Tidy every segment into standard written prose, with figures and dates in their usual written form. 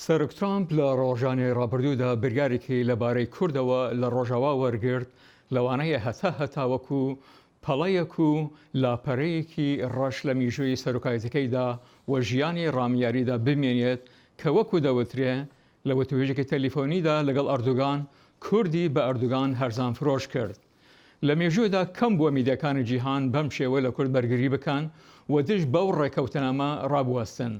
سەرۆک ترامپ لە ڕۆژانی ڕابردوودا بریارێکی لەبارەی کوردەوە لە ڕۆژاوا وەرگرت، لەوانەیە هەتا هەتا وەکو پەڵەیەک و لاپەرەیەکی ڕەش لە میژووی سەرۆکایەتیەکەیدا و ژیانی ڕامیاریدا بمێنێت کە وەکو دەوترێ لە وتوێژێکی تەلیفۆنیدا لەگەڵ ئەردوگان کوردی بە ئەردوگان هەرزانفرۆش کرد. لە مێژوودا کەم بووە میدیاکانی جیهان بەم شێوە لە کورد بەرگری بکەن و دژ بەو ڕێکەوتنامە ڕابوەستن.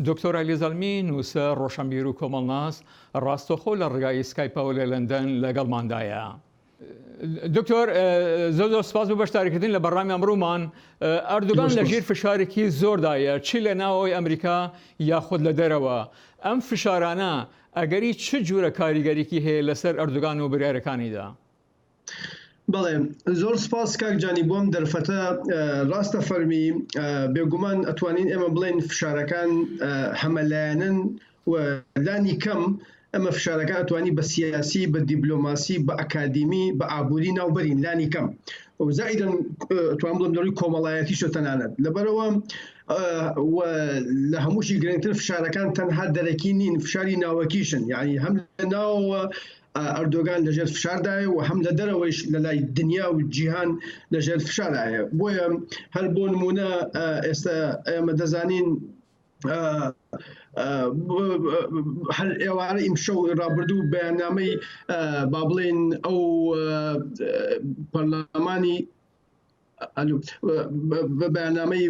دکتۆر عەلی زەڵمی، نووسەر، ڕۆشنبیر و کۆمەڵناس، ڕاستەوخۆ لە ڕێگای سکایپەوە لە لەندەن لەگەڵماندایە. دکتۆر زۆر زۆر سپاس بۆ بەشداریکردن لە بەرنامی ئەمڕۆمان. ئەردوگان لە ژێر فشارێکی زۆردایە چ لە ناوەوەی ئەمریکا یاخود لە دەرەوە. ئەم فشارانە ئەگەری چ جورە کاریگەریکی هەیە لەسەر ئەردوگان و بریارەکانیدا؟ بەڵێ زۆر سپاس کاک جانی بۆم دەرفەتە ڕاستە فەرمی بێگومان ئەتوانین ئێمە بڵێن فشارەکان هەمەلایەنن و لانی کەم ئەمە فشارەکان ئەتوانی بە سیاسی بە دیبلۆماسی بە ئەکادیمی بە ئابووری ناوبەرین لانی کەم و زائیدەن توان بڵێم لە ڕووی کۆمەڵایەتیشە تەنانەت لەبەرەوە و لە هەمووشی گرنگتر فشارەکان تەنها دەرەکی نین فشاری ناوەکیشن یعنی هەم لە ناوەوە ئەردۆگان لەژێر فشاردایە و هەم لە دەرەوەیش لە لای دنیا و جیهان لەژێر فشارایە بۆیە هەر بۆ نمونە ئێستا ئێمە دەزانین هەر ئێوارە ئیمشەو ڕابردوو بەیاننامەی با بڵێن ئەو پەرلەمانی بە بەیاننامەی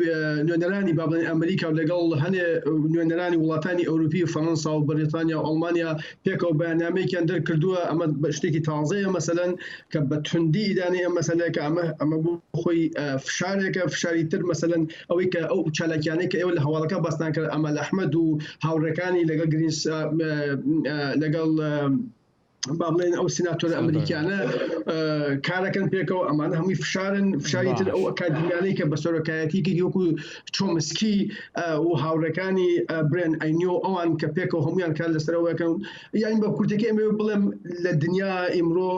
نوێنەرانی با بڵێن ئەمریکا و لەگەڵ هەنێ نوێنەرانی وڵاتانی ئەوروپی و فەرەنسا و بەریتانیا و ئەڵمانیا پێکەوە بەیاننامەیەکیان دەرکردووە ئەمە شتێکی تازەیە مەسەلەن کە بە توندی ئیدانەی ئەم مەسەلەیە کە ئەمە ئەمە بۆ خۆی فشارێکە فشاری تر مەسەلەن ئەوەی کە ئەو چالاکیانەی کە ئێوە لە هەواڵەکە باستان کرد ئەمەل ئەحمەد و هاوڕێکانی لەگەڵ گرینس لەگەڵ با بڵێن ئەو سیناتۆرە ئەمریکیانە کارەکەن پێکەوە ئەمانە هەمووی فشارن فشاری تر ئەو ئەکادیمیانەی کە بە سەرۆکایەتیکی وەکو چۆمسکی و هاوڕێکانی برێن ئەینیۆ ئەوان کە پێکەوە هەمویان کار لەسەرەوەکەن یان بە کورتەکە ئەمێ بڵێم لە دنیا ئیمڕۆ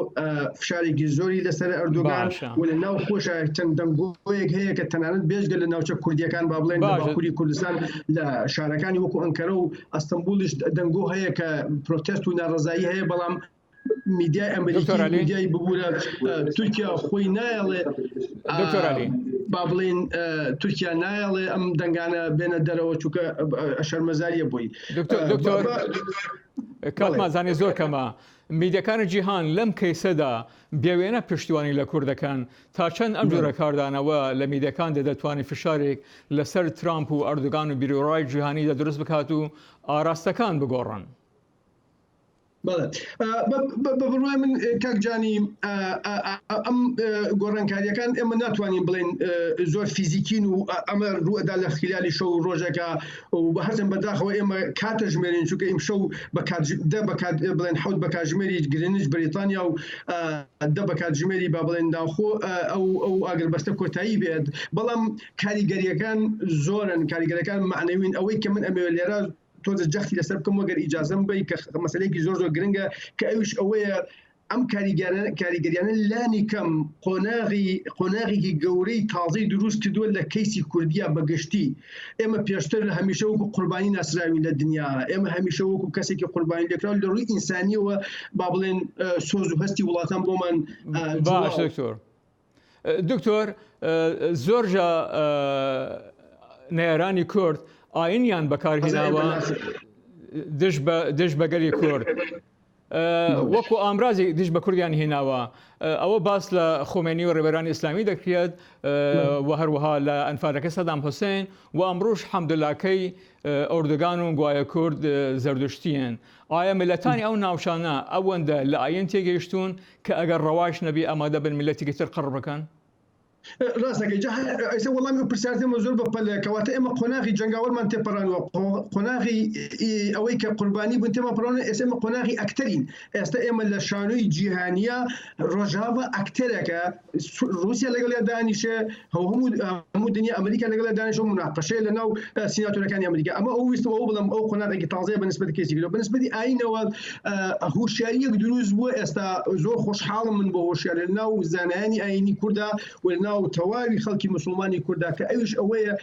فشارێکی زۆری لەسەر ئەردۆگان و لە ناو خۆشە چەند دەنگۆیەک هەیە کە تەنانەت بێژگە لە ناوچە کوردیەکان با بڵێن لە باکووری کوردستان لە شارەکانی وەکو ئەنکەرە و ئەستەنبوڵیش دەنگۆ هەیە کە پرۆتێست و ناڕەزایی هەیە بەڵام میدیای ئەمریکی میدیای ببوورە تورکیا خۆی نایەڵێ با بڵێن تورکیا نایەڵێ ئەم دەنگانە بێنە دەرەوە چونکە شەرمەزاریە بۆی دکتۆر کاتمان زانێ زۆر کەمە میدیاکانی جیهان لەم کەیسەدا بێوێنە پشتیوانی لە کورد دەکەن، تا چەند ئەم جۆرە کاردانەوە لە میدیاکاندا دەتوانێت فشارێک لەسەر ترامپ و ئەردۆگان و بیروڕای جیهانیدا دروست بکات و ئاراستەکان بگۆڕن؟ بەڵێ بە بڕوای من کاک جانی ئەم گۆڕانکاریەکان ئێمە ناتوانین بڵێن زۆر فیزیکین و ئەمە ڕوئەدا لە خلالی شەو و ڕۆژێکە و هەرچەند بەداخەوە ئێمە کاتە ژمێرین چونکە ئیمشەو بە کات دە بە کات بڵێن حەوت بە کاتژمێری گرینیچ بریتانیا و دە بە کاتژمێری با بڵێن ناوخۆ ئەو ئەو ئاگربەستە کۆتایی بێت بەڵام کاریگەریەکان زۆرن کاریگەرەکان معنەوین ئەوەی کە من ئەمەوێت لێرە تۆزە جەختی لەسەر بکەم وەگەر ئیجازەم بی کە مەسلەیەکی زۆر زۆر گرنگە کە ئەویش ئەوەیە ئەم کاریگەریانە لانی کەم قۆناغی قۆناغێکی گەورەی تازەی دروست کردووە لە کەیسی کوردیا بە گشتی ئێمە پێشتر هەمیشە وەکو قوربانی ناسراوین لە دنیا ئێمە هەمیشە وەکو کەسێکی قوربانی لێکراو لە ڕووی ئینسانیەوە با بڵێن سۆز و هەستی وڵاتان بۆمان باش دکتۆر دکتۆر زۆر جا نەیارانی کورد ئاینیان بەکارهێناوە دژ بە دژ بە گەلی کورد وەکو ئامرازی دژ بە کوردیان هێناوە ئەوە باس لە خۆمێنی و ڕێبەرانی ئیسلامی دەکرێت و هەروەها لە ئەنفالەکە سەدام حوسێن و ئەمڕۆش حەمدولاکەی ئۆردوگان و گوایە کورد زەردوشتیین ئایا میلەتانی ئەو ناوچانە ئەوەندە لە ئاین تێگەیشتوون کە ئەگەر ڕەواش نەبی ئامادە بن میلەتێکی تر قڕ بکەن؟ ڕاستەکەی جا ئێستا وەڵامی ئەو پرسیارتەمە زۆر بە پەلە کەواتە ئێمە قۆناغی جەنگاوەرمان تێپەڕانوە قۆناغی ئەوەی کە قوربانی بوون تێمان پەڕانوە ئێستا ئێمە قۆناغی ئەکتەرین ئێستا ئێمە لە شانۆی جیهانیە ڕۆژاڤا ئەکتەرێکە رووسیا لەگەڵیا دانیشێ هەموو هەموو دنیا ئەمریکا لەگەڵیا دانیشە و مناقەشەیە لە ناو سیناتۆرەکانی ئەمریکا ئەمە ئەو ویستم ئەو بڵێم ئەو قۆناغێکی تازەیە بە نسبەتی کەیسی بە نسبەتی ئاینەوە هوشیاریەک دروست بووە ئێستا زۆر خۆشحاڵم من بۆ هۆشیاری لە ناو زانایانی ئاینی کووردا و لە ناو. ناو تەواوی خەڵکی مسلمانی کووردا کە ئەویش ئەوەیە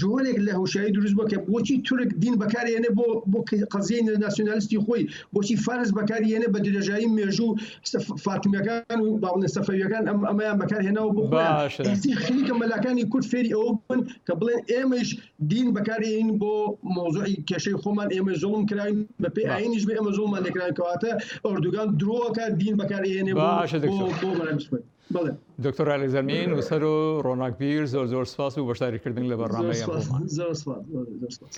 جۆرێک لە هۆشیاری دروست بووە کە بۆچی تورک دین بەکارێنێ بۆ بۆ قەزیەی ناسیۆنالیستی خۆی، بۆچی فارس بەکاری یەنێ بە درێژایی مێژوو فاتمیەکان و با بڵێن سەفەویەکان ئەم ئەمەیان بەکار هێناوە بۆ خۆیان. باشە. ئێستی خەریکە مەلاکانی کورد فێری ئەوە بن کە بڵێن ئێمەیش دین بەکارێنین بۆ مەوزوعی کێشەی خۆمان، ئێمەش زوڵم کراوین بەپێی باشە. ئایینیش بێ ئێمە زوڵمان لێکراوین، کەواتە ئۆردوگان درۆ ئەکات دین بەکار ئەیەنێ بۆ باشە بۆ دکتۆر. بۆ مەرامی خۆی. بەڵێ. دکتۆر عەلی زەمین نووسەر و ڕۆناکبیر زۆر زۆر سپاس و بەشداریکردن لە زۆر بەرنامەی سپاس ئەمڕۆمان. زۆر سپاس زۆر سپاس.